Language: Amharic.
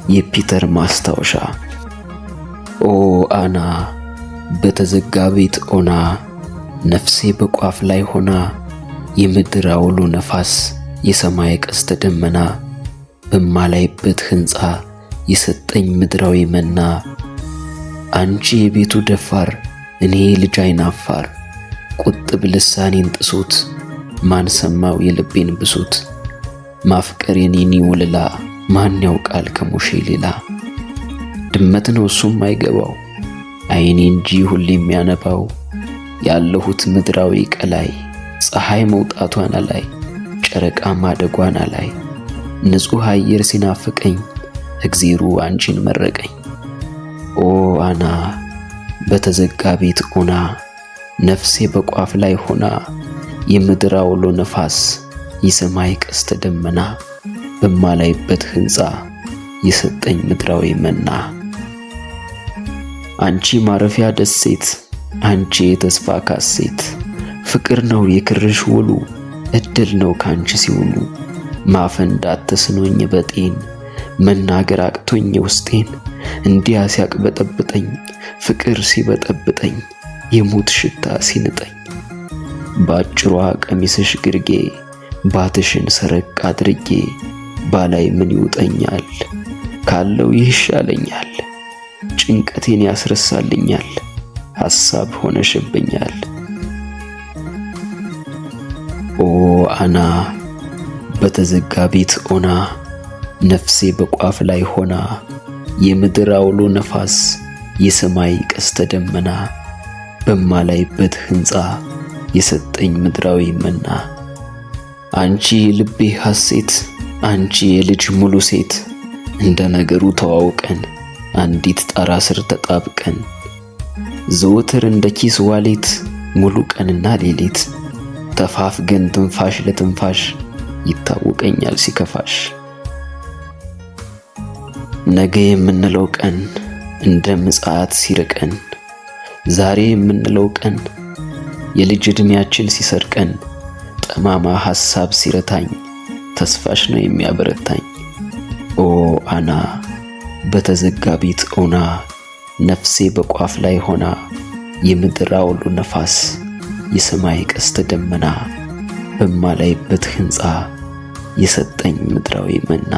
የፒተር ማስታወሻ። ኦ አና፣ በተዘጋ ቤት ኦና፣ ነፍሴ በቋፍ ላይ ሆና፣ የምድር አውሎ ነፋስ፣ የሰማይ ቀስተ ደመና፣ በማላይበት ሕንፃ የሰጠኝ ምድራዊ መና። አንቺ የቤቱ ደፋር፣ እኔ ልጅ አይናፋር፣ ቁጥብ ልሳኔን ጥሶት፣ ማን ሰማው የልቤን ብሶት? ማፍቀር የኔን ወለላ ማን ያውቃል ከሙሼ ሌላ? ድመት ነው እሱም አይገባው፣ አይኔ እንጂ ሁሌ የሚያነባው። ያለሁት ምድራዊ ቀላይ፣ ፀሐይ መውጣቷን አላይ፣ ጨረቃ ማደጓን አላይ። ንጹሕ አየር ሲናፍቀኝ እግዜሩ አንቺን መረቀኝ። ኦ አና፣ በተዘጋ ቤት ኦና፣ ነፍሴ በቋፍ ላይ ሆና፣ የምድር አውሎ ነፋስ፣ የሰማይ ቀስተ ደመና፣ በማላይበት ሕንፃ የሰጠኝ ምድራዊ መና። አንቺ ማረፊያ ደሴት፣ አንቺ የተስፋ ካሴት፣ ፍቅር ነው የክርሽ ውሉ፣ እድል ነው ካንቺ ሲውሉ። ማፈንዳት ተስኖኝ በጤን፣ መናገር አቅቶኝ ውስጤን፣ እንዲያ ሲያቅበጠብጠኝ ፍቅር ሲበጠብጠኝ፣ የሞት ሽታ ሲንጠኝ። በአጭሯ ቀሚስሽ ግርጌ ባትሽን ሰረቅ አድርጌ ባላይ ምን ይውጠኛል? ካለው ይህ ይሻለኛል። ጭንቀቴን ያስረሳልኛል፣ ሐሳብ ሆነሽብኛል። ኦ አና፣ በተዘጋ ቤት ኦና፣ ነፍሴ በቋፍ ላይ ሆና፣ የምድር አውሎ ነፋስ፣ የሰማይ ቀስተ ደመና፣ በማላይበት ሕንፃ የሰጠኝ ምድራዊ መና። አንቺ የልቤ ሐሴት፣ አንቺ የልጅ ሙሉ ሴት፣ እንደ ነገሩ ተዋውቀን አንዲት ጣራ ስር ተጣብቀን፣ ዘወትር እንደ ኪስ wallet ሙሉ ቀንና ሌሊት ተፋፍገን ትንፋሽ ለትንፋሽ፣ ይታወቀኛል ሲከፋሽ። ነገ የምንለው ቀን እንደ ምጽአት ሲርቀን፣ ዛሬ የምንለው ቀን የልጅ ዕድሜያችን ሲሰርቀን፣ ጠማማ ሐሳብ ሲረታኝ ተስፋሽ ነው የሚያበረታኝ። ኦ አና፣ በተዘጋ ቤት ኦና፣ ነፍሴ በቋፍ ላይ ሆና፣ የምድር አውሎ ነፋስ፣ የሰማይ ቀስተ ደመና፣ በማላይበት ሕንፃ የሰጠኝ ምድራዊ መና።